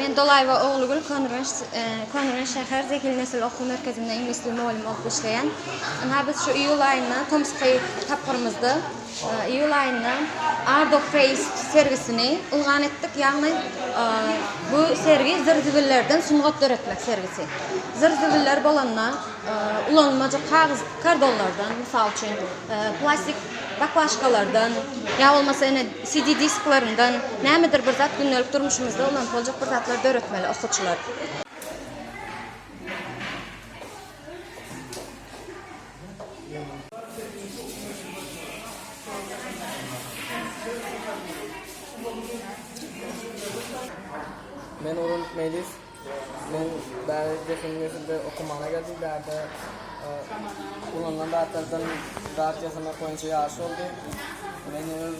Men Dolaýewa Oglugül, Köneürgenç, Köneürgenç şäher Zehinli nesil okuw merkezinde iňlis dili mugallymy bolup işleýän. Ynha biz şu iýul aýynda tomsky tapgyrymyzda iýul aýynda Art of Waste sergisini yglan etdik. Ýagny bu sergi zir-zibillerden sungat döretmek sergisi. Zir-zibiller bolanda ulanylmajak kagyz kardonlardan, mysal üçin, plastik baklaşkalardan ýa bolmasa ene CD disklaryndan nämedir bir zat gündelik durmuşymyzda ulanyp boljak bir zatlar döretmeli okuwçylar. Men Urun Meýlis. Men bäri Zehin nesilde okamana geldim. Bärde ulanylan zatlardan zat ýasamak boýunça ýaryş boldy. Men öz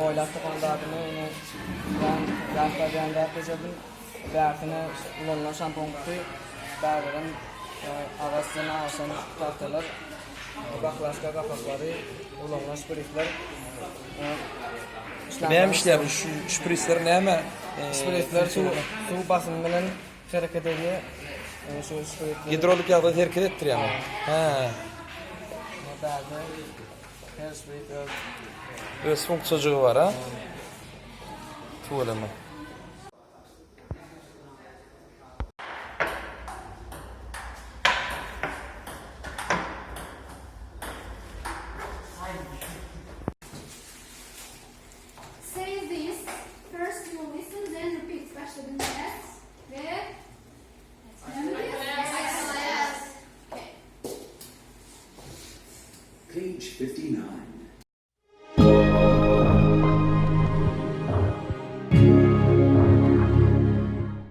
oýlap tapan zadymy ine ýan ýan zat bejerdim. Bärsine ulanylan şampun guty, bärlerem agaçdan agaçdan tagtalar, baklaşka gapaklary, ulanylan şprisler. Näme işleýär bu şprisler näme? Şprisler suw suw basymy bilen hereket edýär. Şu şprisler Gidrolik ýagdaýda hereket etdirýärmi? Hä. Bärde her şpris öz Öz funksiýajygy bar, ha? Tüweleme. Say this. First you listen, then repeat. Başla dinle. Ve Page 59.